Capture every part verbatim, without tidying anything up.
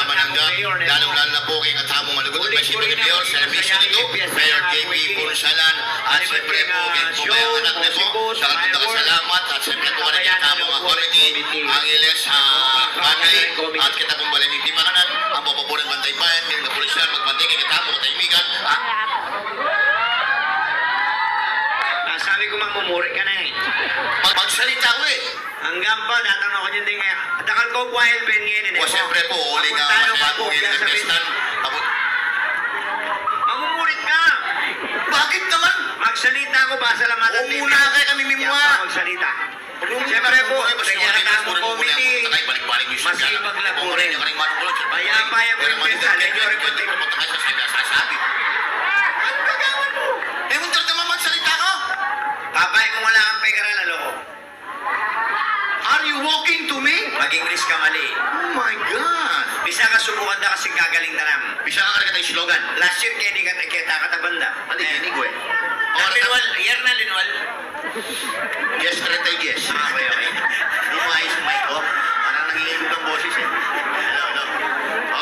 Manangga, lalung-lalu na pu keng kekatamung malugud a Vice Mayor, Serbisyo nito, Mayor J P Punsalan, at siyempre pu keng kumayang anak na pu, dakal-dakal a salamat, at siyempre pu keng kekatamung committee, Angeles, ah, Manay, at kita pung balen ning tipanganan, ang papaburing Bantay Bayan, keng kapulisan, magbantay keng kekatamung katahimikan, ah. Ah, sabi ku, mamumuri ka na e. Mag-, magsalita ku e. Anggang pa, datang na ku dyan ding, e. Dakal ku pu, Elvin, ngeni, e. O, siyempre pu, uli nga, apunta na ku pu, ngeni, sa piyesta. Mamumuri ka. Bakit naman? Magsalita ku, pasalamatan. O, muna kaya kami mimwa. Magsalita. Siyempre pu, kaya na tamung committee, masipag la pu rin. Mayapayang piyesta, Leño Reputi. E, munta naman, magsalita ka. Papay, kung wala kang pekaral, loko. Are you walking to me? Mag-English ka mali. Oh my God. Bisa ka, subukan da kasi gagaling da nam. Bisa ka, karga ta slogan. Last year, kaya di ka, kaya ta katabanda. Ali, e. Anyway. Linwal, year na linwal. Yes, trenta y dies. Ah, okay, okay. Lumayas ang mic ko. Parang nanginginig ang boses e. Hello, hello.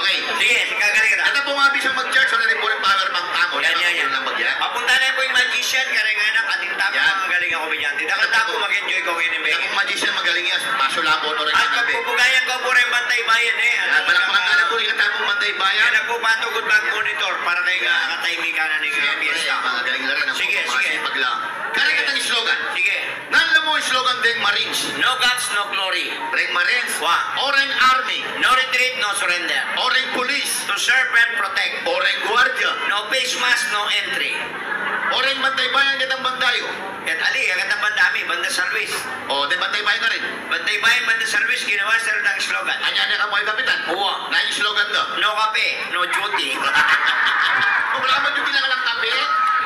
Okay. Sige, sige, gagaling ka na. Ito po nga, bisang mag-church, wala rin po rin power bank tamo. Yan, yan, yan. Lang bagya. Papunta na po yung magician, kareng anak, atin tamo, yan, mga galing ako, binyante. Dakal tamo mag-enjoy ko ngayon, e. Yung magician, magaling yan. Masula po, no, rin. At pagpupugayan ko po rin Bantay Bayan, e. Yan, palakpakan na po, rin ang tamung Bantay Bayan. Yan na po, patugod mag-monitor para kay, ah, katahimikan na ning, ah, piyesta. Siyempre, magaling na rin ang, sige, sige, masipag lang. Kareng katang slogan. Sige. Nanu la mu ing slogan deng Marines? No guts, no glory. Reng Marines. Wa. O reng Army? No retreat, no surrender. O reng Police? To serve and protect. O reng Guardia? No face mask, no entry. O reng Bantay Bayan, ketang banda yu? Ket ali, ketang banda mi, Banda San Luis. O, de Bantay Bayan ka rin? Bantay Bayan, Banda San Luis, ginawa sa retang slogan. Anya, anya ka mo, Kapitan? Uwa. Na ing slogan da? No kape. No duty. Wala ka man duty na lang kape?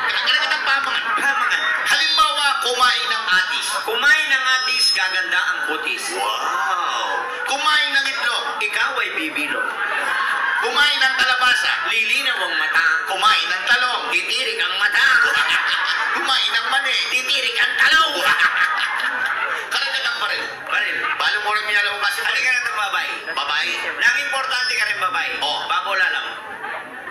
Kareng katang pamangan. Pamangan. Halimbawa, kumain ng atis. Kumain ng atis, gaganda ang kutis. Wow! Kumain ng itlog. Ikaw ay bibilog. Kumain ng kalabasa. Lilinaw ang mata. Kumain ng talong. Titirik ang mata. Kumain ng mani. Titirik ang talong. Kareng katang baril. Baril. Balu mu reng miyalau kasi. Halika na itong babae. Babae. Nang importante kareng babae. O. Babo, lalam.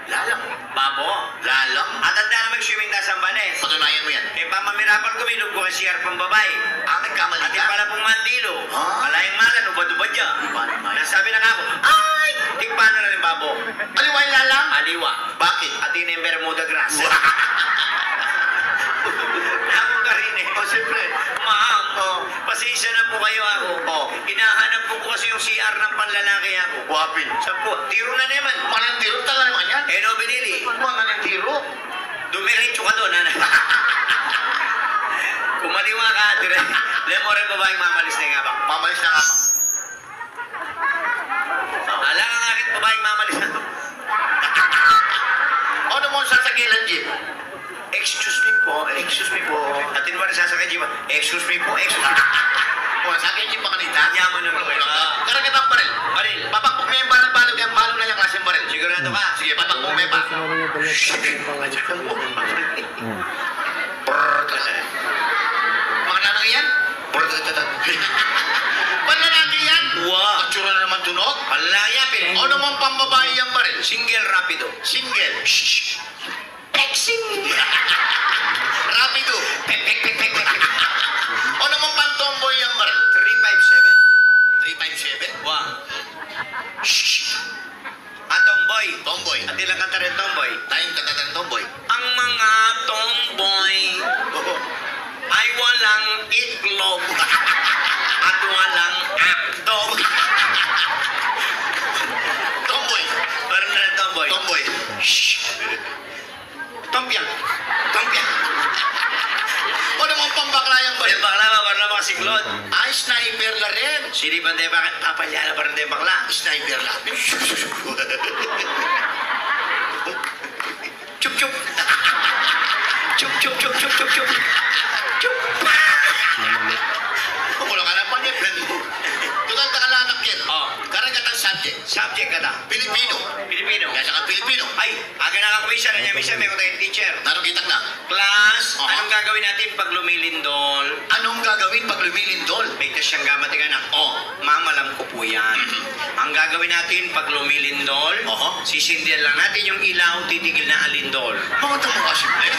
Lalam. Babo. Lalam. At handa na mag-swimming tayo sa Zambales. Patunayan mo yan. E, pamamirapal ku, milub ku keng C R pang babae. Ah, nagkamali ka? Atin pala pung mandilo. Ah. Malayang malan, ubad-ubad ya. Di ba naman? Nasabi na ka ku, ay! Tikpan na rin babo. Aliwa ing lalam? Aliwa. Bakit? Atin na ing Bermuda grass. Akong karin e. O, siyempre. Ma'am, o, pasensya na po kayo, ako. O. Hinahanap po ko kasi yung C R ng panlalaki, ako. Guwapin. Sabi ko, tiro na naman. Manang tiro, talaga naman yan. E, no, binili. Manang tiro. Dumiretso ka dun, ano? Kumaliwa ka, dire. Lemo rin babaeng mamalis na nga ba? Mamalis na nga ba? Ala nga, ngakit babaeng mamalis na. Ono mung sasakyan, jeep? Excuse me po, excuse me po. Atin mo rin sasakyan, jeep? Excuse me po, excuse me. O, sasakyan, jeep, makanita? Yaman na po. Kareng katang baril. Baril. Papakpuk me ing balu, balu, balu na yang klaseng baril. Sigurado ka? Sige, papakpuk me pa. Brrr. Mga nanang yan? Brrr. Panlalaki yan? Wa. Atsura na naman tunog. Panlalaki yan, pin- Ono mung pambabae yang baril? Single, rapido. Single. Shh. Pexing. Rapido. Pek, pek, pek, pek, pek. Ono mung pang-tomboy yang baril? Three five seven. Three five seven? Wa. Shh. Ah, tomboy. Tomboy. Atin lang kanta reng tomboy. Tayong kanta reng tomboy. Ang mga tomboy ay walang itlog at walang akdog. Tomboy. Parang na tomboy. Tomboy. Shh. Tompiang. Tompiang. Ono mung pambakla yang baril? Yung bakla, bakla, bakla, siklod. Ay, sniper la rin. Sinipan tayo, bakit? Papalya na pa rin tayo, bakla. Sniper la. Chup, chup. Chup, chup, chup, chup, chup. Chup. Wala ka na pa niya, friend mo. Tutal, takal anak yan. O. Kareng katang subject. Subject kata? Pilipino. Pilipino. Kaya sa ka Pilipino. Ay, akin na ka, kuya, isa na niya, minsan may kutang teacher. Nanong kitang na? Class, aha, anong gagawin natin pag lumilindol? Anong gagawin gawin pag lumilindol? May kasyang gamat, ika na. Oh. Ma'am, alam ko po yan. Mhm. Ang gagawin natin pag lumilindol, oho, sisindihan lang natin yung ilaw, titigil na ang lindol. Mga tama kasi, eh.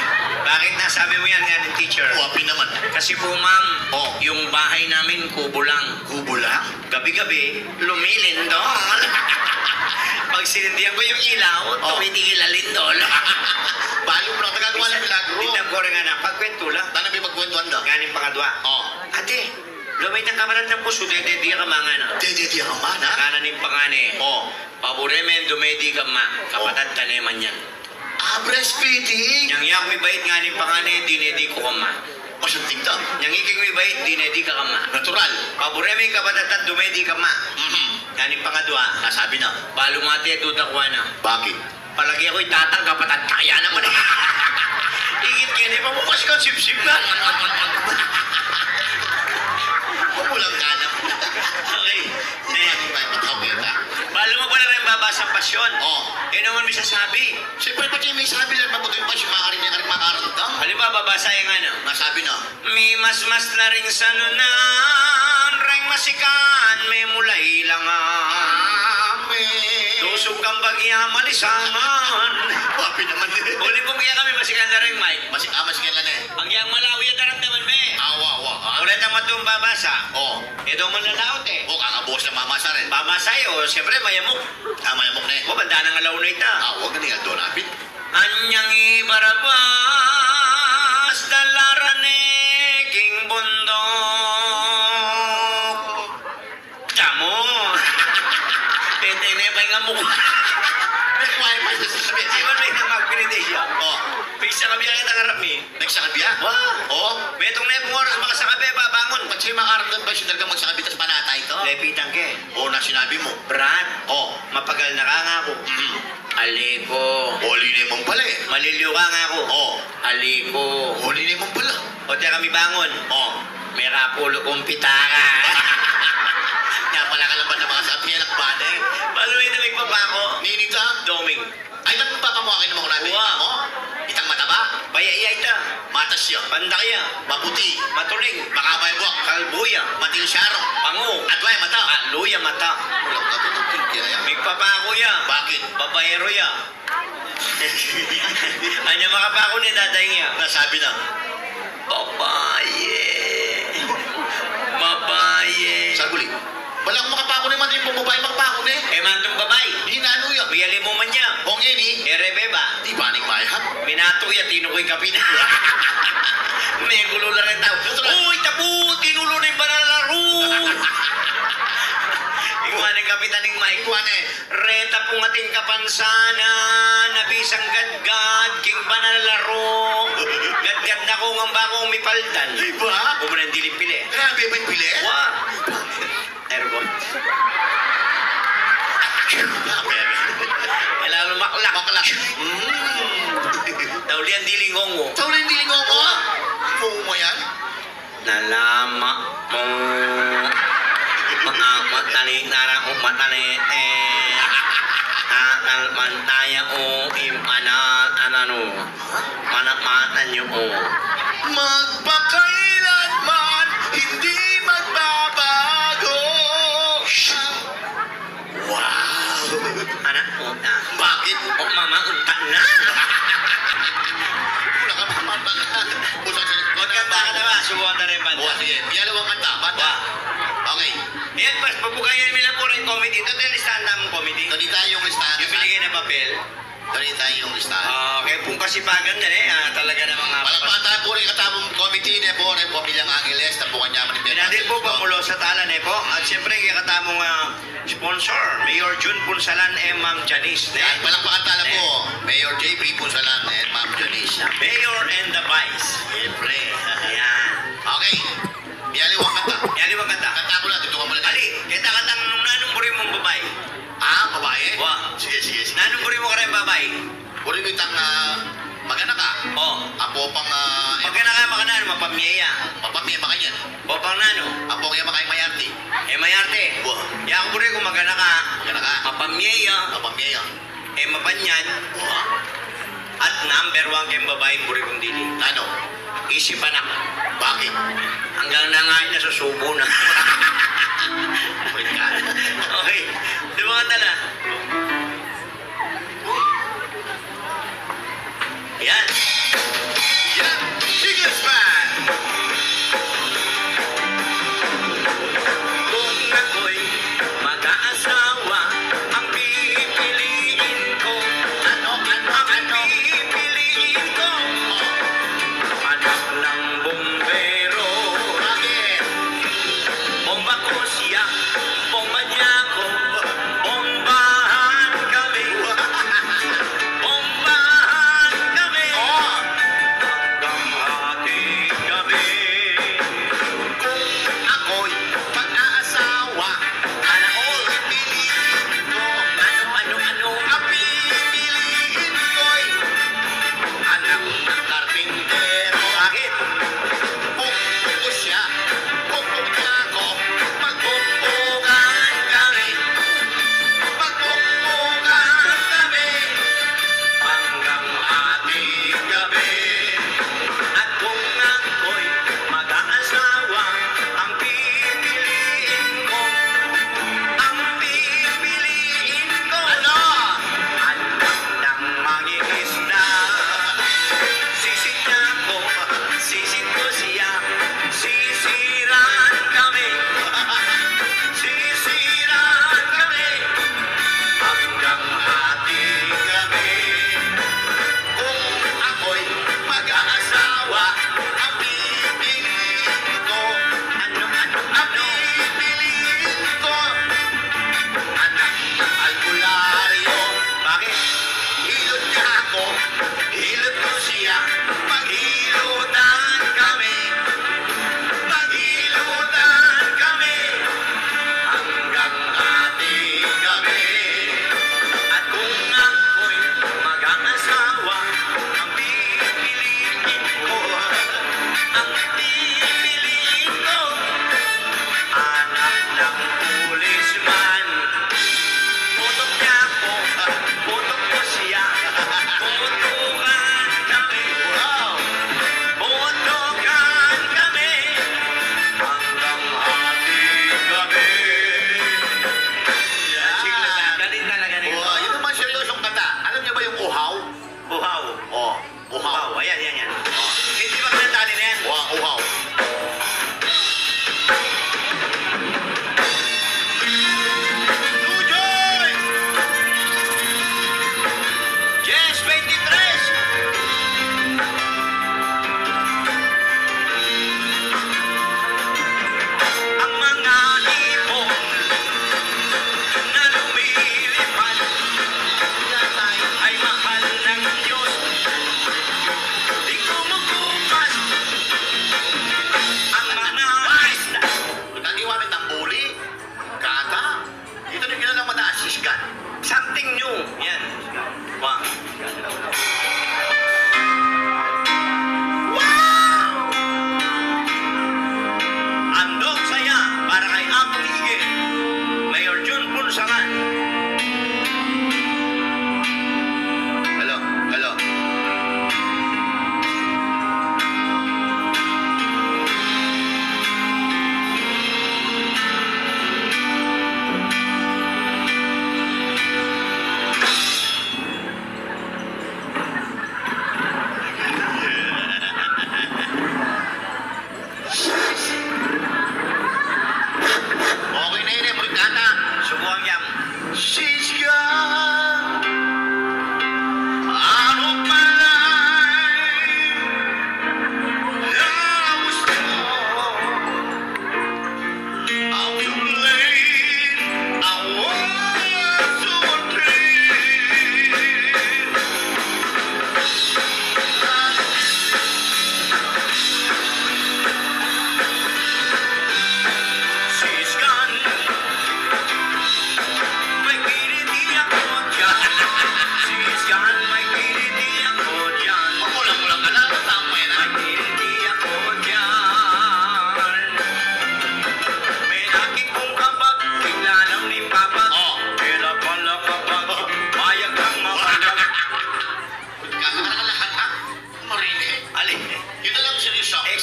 Bakit nasabi mo yan, nga ng teacher? Wapi naman. Kasi po, ma'am, oh, yung bahay namin, kubo lang. Kubo lang? Gabi-gabi, lumilindol. Pag sinindihan ko yung ilaw, oh, tumitigil ang lindol. Balu mo lang, tagal ko lang milagro. Tingnan ko rin nga na, pagkwento lang. Tanam yung pagkwentuhan daw. Nganing pangadwa. Oh. Ate, lumay ng kamaran ng puso, dede di ka mangana. Dede di ka mangana? Ngana ning pangane. Oh. Pabure men, dumedi ka ma. Oh. Kapatad, taneman yan. Abres piti. Nyang yaku mibait, nganing pangane, dinedi ku ka ma. Masanting ta. Nyang ikeng mibait, dinedi ka ka ma. Natural. Pabure men kapatad, dumedi ka ma. Mhm. Nganing pangadwa. Nasabi na. Balu mate, duda ku ana. Bakit? Palagi aku itatang kapatad, kaya naman eh. Ingit kene, pamukas ka, sipsip na. Pamulang ka na. Okay. Eh. Balu mo pala rin babasang pasyon. Oh. Eh, naman may sasabi. Siyempre, pati may sabi lang mabuting pa siya, maaring niya ka rin makaramdam. Halimbawa, babasa yung ano. Nasabi na. Mimasmas na ring sanunan, reng masikan, memula ilangan. Amen. Tusog kang bagya, malisangan. Wapi naman eh. Uli pong kaya kami masikan na ring, Mike. Masik-, ah, masikan na eh. Bagyang malawi at daramdaman me. Awa, awa, ah. Ulit ang matong babasa. Oh. Ito man lalaot eh. Oh, kakabos na mamasa rin. Mamasa eh, oh, siyempre, mayamok. Ah, mayamok na eh. Oh, banda ng alaw na ita. Ah, wag na nga doon, apit. Anyang ibarabas, dalaran ne king bundok. Damo. Pete ne, pay nga mukha. May kuha yung pay sa sabi. Di ba may nang magpinitay siya? Oh. Pigsa kami ang itang harap mi. Nagsakabya? Wa. Oh. Metung ne pung oras makasakabya, babangun. Ba't siya makaramdam ba siya talaga magsakabya, tas panatay to? Lepitan ke. Oh, na sinabi mo. Brad. Oh. Mapagal na ka nga ako. Mm. Ali ko. Oli ne mong pala eh. Maliliw ka nga ako. Oh. Ali ko. Oli ne mong pala. O, teka, mibangun. Oh. Mera pulo kong pitaka. Nga pala ka lang ba na mga sabi, anak ba na eh? Paano yun na may papako? Ninita? Doming. Ay, nagpapamukha kayo ng mga nabi. Wa. Mo? Itang mataba? Baya iya ita. Matas siya. Pandak iya. Maputi. Matuling. Makabay buwak. Kalbo iya. Matil siyaro. Pangu. Adwa iya mata. Atlu iya mata. Walang natutupin kaya yan. Migpapako iya. Bakit? Babayero iya. Anya makapako ne, dadaing iya. Nasabi na. Babaye. Babaye. Saguli. Bala ku makapako ne, man, ing pung babae makapako ne. E, mantung babae. Di nanu ya. Miyali mu man ya. O ngeni. E, rebe ba? Di ba ning mayap? Minatu ya, tinuku ing kapitan. Megulo la ring tau. Natural. Uy, tapu, tinulo ne ing banal a laru. Ing wa ning kapitan ning Mike. Wa ne. Reta pung ating kapansanan, a bisang gadgad king banal a laru. Gadgad na ku ngan ba kung mipaldan. Di ba? Umu nang diling pile. Grabe ba ing pile? Wa. Ergo. Kailangan maklak. Maklak. Mm. Tauli ang diling ongo. Tauli ang diling ongo? Ongo yan? Nalama mo. Maamat na ni nara o matane, eh. Takal man taya o imanal ananu. Manamatan yu o. Magpakailanman hindi magbabago. Wow! Anak puta. Bakit? O, mama, unta na. Wala ka mama, baka. Usap sa... Huwag kang baka naman, subukan na rin banda. Bukas, sige. Iyaliwang kanta, banda. Wa. Okay. Yan, pas, pabukayan mi lang po rin committee. Ito, ito yung listahan namin committee. Ito, di tayo yung listahan. Yung binigay na papel. Dari tayo yung listahan. Ah, okay, pung kasipagan na, eh, ah, talaga namang, ah, palakpakan tayo po rin katamung committee, ne po, rin po bilang Angeles, na po kanya man. Pinadil po, pamulo sa tala, ne po. At siyempre, kaya katamung, ah, sponsor, Mayor Jun Punsalan, eh, Ma'am Janice, ne? Yan, palakpakan tala po, Mayor J P Punsalan, eh, Ma'am Janice. Mayor and the Vice. Siyempre. Yan. Okay. Yaliwang kanta. Yaliwang kanta. Kanta ko lang, tutukan mo lang. Ali, kanta, kantang nung nanung buri mong babae. Ah, babae? Wa. Sige, sige, sige. Nanung buri mo kareng babae? Buri ko itang, ah, maganaka. O. Apo pang, ah, maganaka, makananu, mapamye ya. Mapamye, makanyan. Apo pang nanu? Apo kaya makay mayarte. E, mayarte. Wa. Ya ku buri ko maganaka. Maganaka. Mapamye ya. Mapamye ya. E, mapanyan. Wa. At number one keng babaeng buri kong dili. Nanu? Isipan na. Bakit? Hanggang na nga, nasusubo na. Okay. Di ba nga tala? Yan. Yan. Chicken Span. Kung ako'y mag-aasawa, ang pipiliin ko. Ano, ano, ang ano? Pipiliin ko. Anak ng bumbero. Bakit? Bomba ko siya, bomba niya ako, bombahan kami. Bombahan kami. Oh,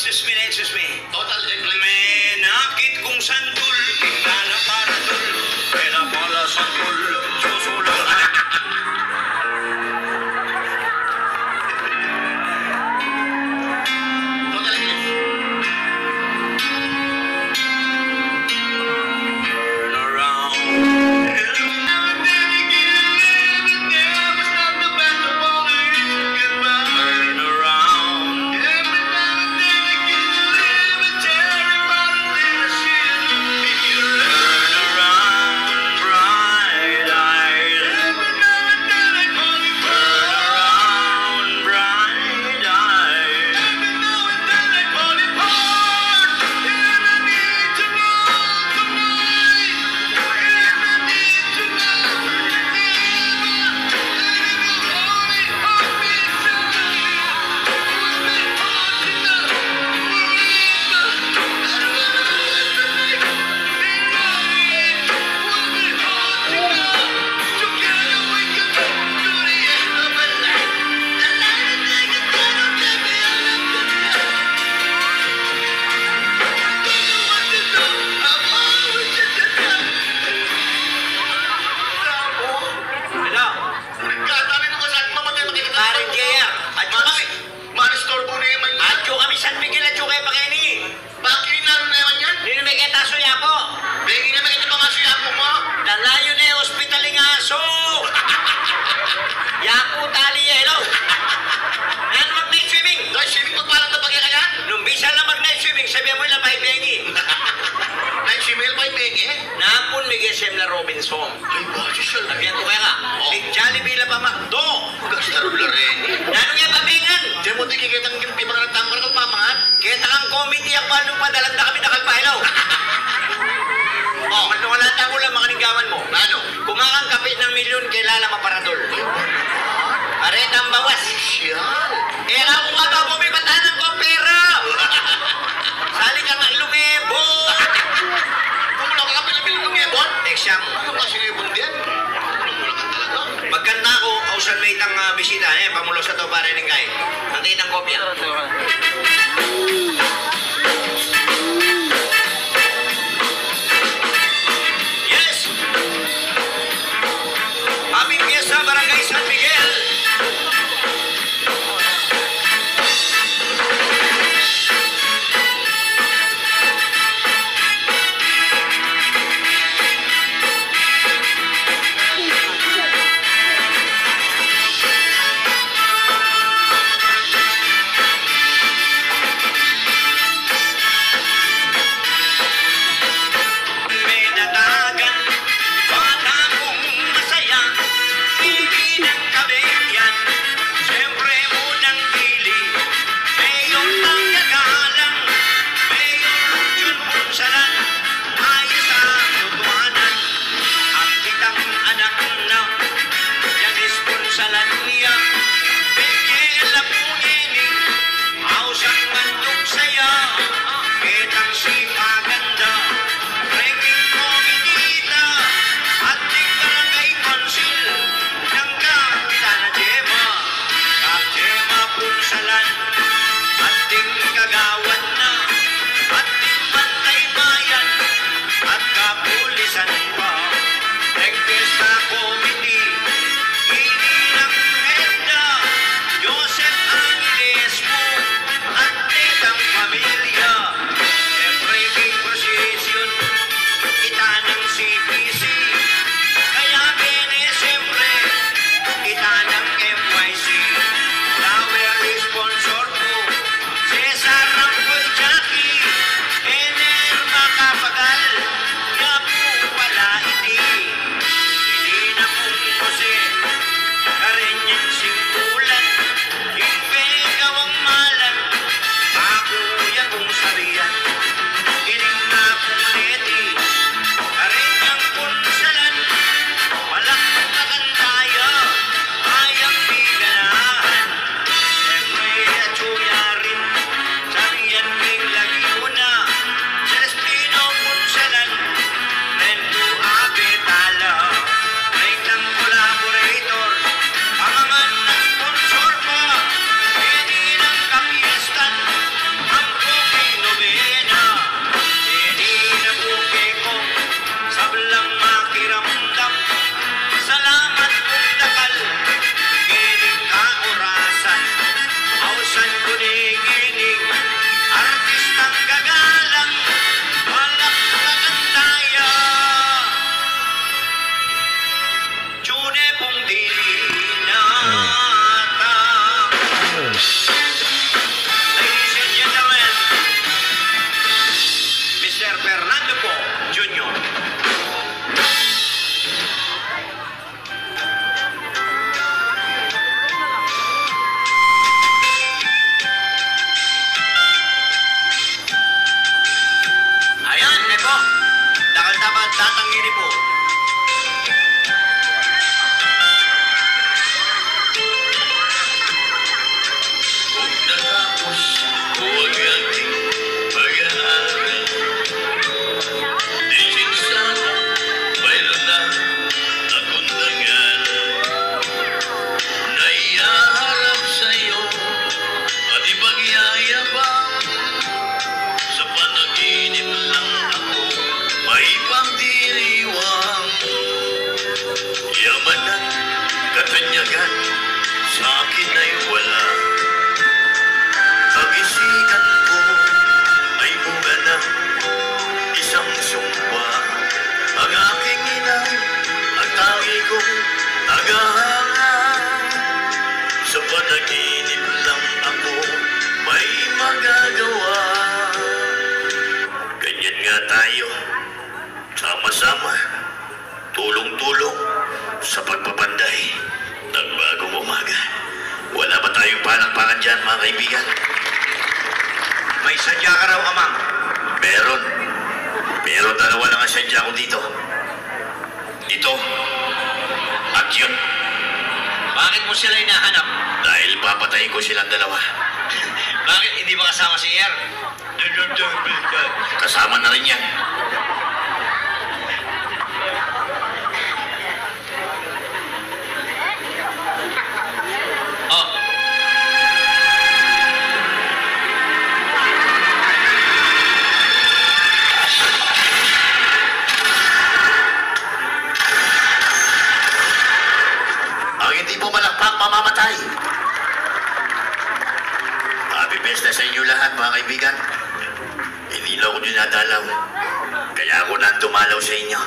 Excuse me, excuse me. Total eclipse. Menakit kung santul, kita na paradul, kaya pala santul, susulang. Total eclipse. Turn around. Turn around. Turn around, bright eyes. Turn around, bright eyes. Hello? Pare J R, atyu kami. Manistorbo ne man yan. Atyu kami San Miguel, atyu kaya pakeni. Bakit nanu ne man yan? Ninu me keta asu, Yapu? Bengi ne me keta pang asu, Yapu mu. Dalayu ne ospital ing asu. Yapu, tali ye, hello? Nanu mag-night swimming? Night swimming, pagpalang na pag-ikan yan? Nung bisa la mag-night swimming, sabihan mu ila pa i bengi. Night swimming, pa i bengi? Napun, mig-S M la Robinson. Ay, bakit siya? Sabihan ku keka, oh, mig-Jollibee la pa McDo. Gastar la reni. Nanu nge pamingan? Diyan mu di kiketang yung pipangarap tang marakal pamangan? Keta kang committee, ang palu padalan da kami dakal pa, hello? Oh, ano nga lang tangulan, makaninggaman mu? Nanu? Kumakang kape ng milyon, kailangan maparadol. Karetang bawas. Siya. Eh, ako nga ba, bumibata ng kopera? Sali ka nga lumebo. Kung wala ka kapil-kapil lumebo? Exam. Ano ka sinibon din? Magkanta ku, ausan me itang, ah, bisita, eh, pamulus a to, pare Ningkay. Ang kitang kopya. Yes! Happy Fiesta, Barangay San Miguel! Ladies and gentlemen, Mister Fernando Poe Junior. Ayan, ne po. Dakal tapat datang ini po. Kung natapos ko ang aking pag-aaral, di sana mayroon na akong dangal na ihaharap sa'yo at ipagyayabang. Sa panaginip lang ako may pangdiriwang. Yaman at katanyagan sa akin ay wala. Kabisihan ko ay bunga ng isang sumpa. Ang aking ina, ang tangi kong tagahanga. Sa panaginip lang ako may magagawa. Ganyan nga tayo, sama-sama, tulong-tulong sa pagpapanday ng bagong umaga. Wala ba tayong palakpakan diyan, mga kaibigan? May sadya ka raw, Amang. Meron. Pero dalawa lang ang sadya ko dito. Ito at yun. Bakit mo sila hinahanap? Dahil papatayin ko silang dalawa. Bakit hindi ba kasama si Er? Kasama na rin yan. Oh. Ang hindi pumalakpak, mamamatay. Happy Fiesta sa inyo lahat, mga kaibigan. Hindi lang ako dinadalaw. Kaya ako nang dumalaw sa inyo.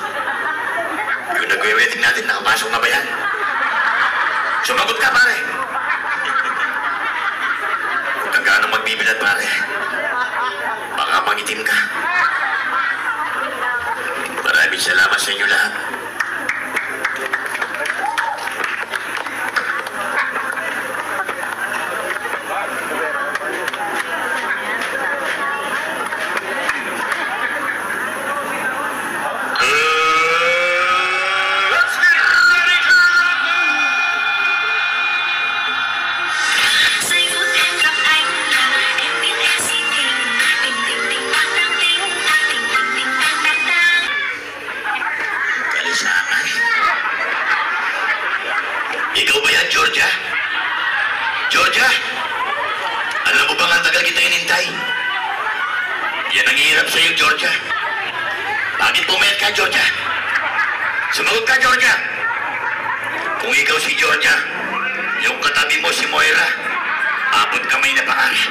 Yung nagwe-wedding natin, nakapasok na ba yan? Sumagot ka, pare. Huwag kang ganong magbibilad, pare. Baka mangitim ka. Maraming salamat sa inyo lahat. Kalisangan. Ikaw ba yan, Georgia? Georgia? Alam mo bang ang tagal kita inintay? Yan ang hirap sa'yo, Georgia. Bakit pumayat ka, Georgia? Sumagot ka, Georgia. Kung ikaw si Georgia, yung katabi mo si Moira, abot kamay na pangarap.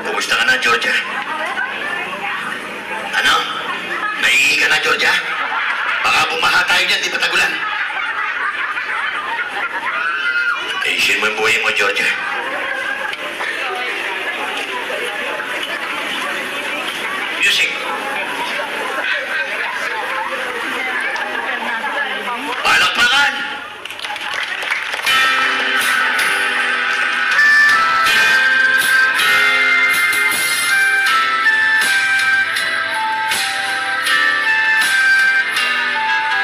Kumusta ka na, Georgia? Ano? Naiihi ka na, Georgia? Baka bumaha tayo dyan, di pa tag-ulan. Ayusin mo yung buhay mo, Georgia. Music. Palakpakan!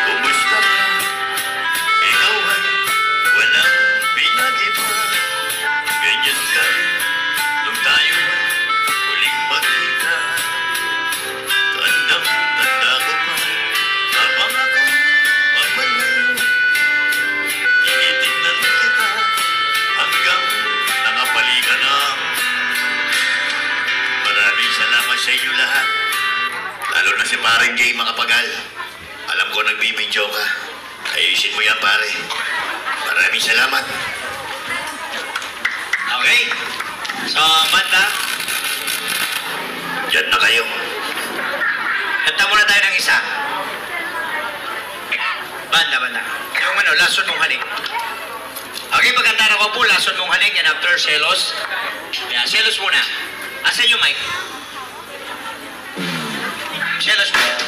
Kumusta ka? Ikaw ay walang binagiba. Ganyan ka nung tayo ay huling magkita. Tandang-tanda ko pa, habang ako magmalayo, tinitingnan kita hanggang nakapalikan na. Maraming salamat sa inyo lahat, lalo na si Pareng Jay Macapagal. Alam ko nagbibidyo ka. Ayusin mo yan, pare. Maraming salamat. Okay. So, banda, diyan na kayo. Kanta muna tayo ng isa. Banda, banda. Yung ano, lason nung halik. Okay, maganda na ko po. Lason mung haling yan after selos. Yeah, selos muna. Asan yung mic? Selos muna.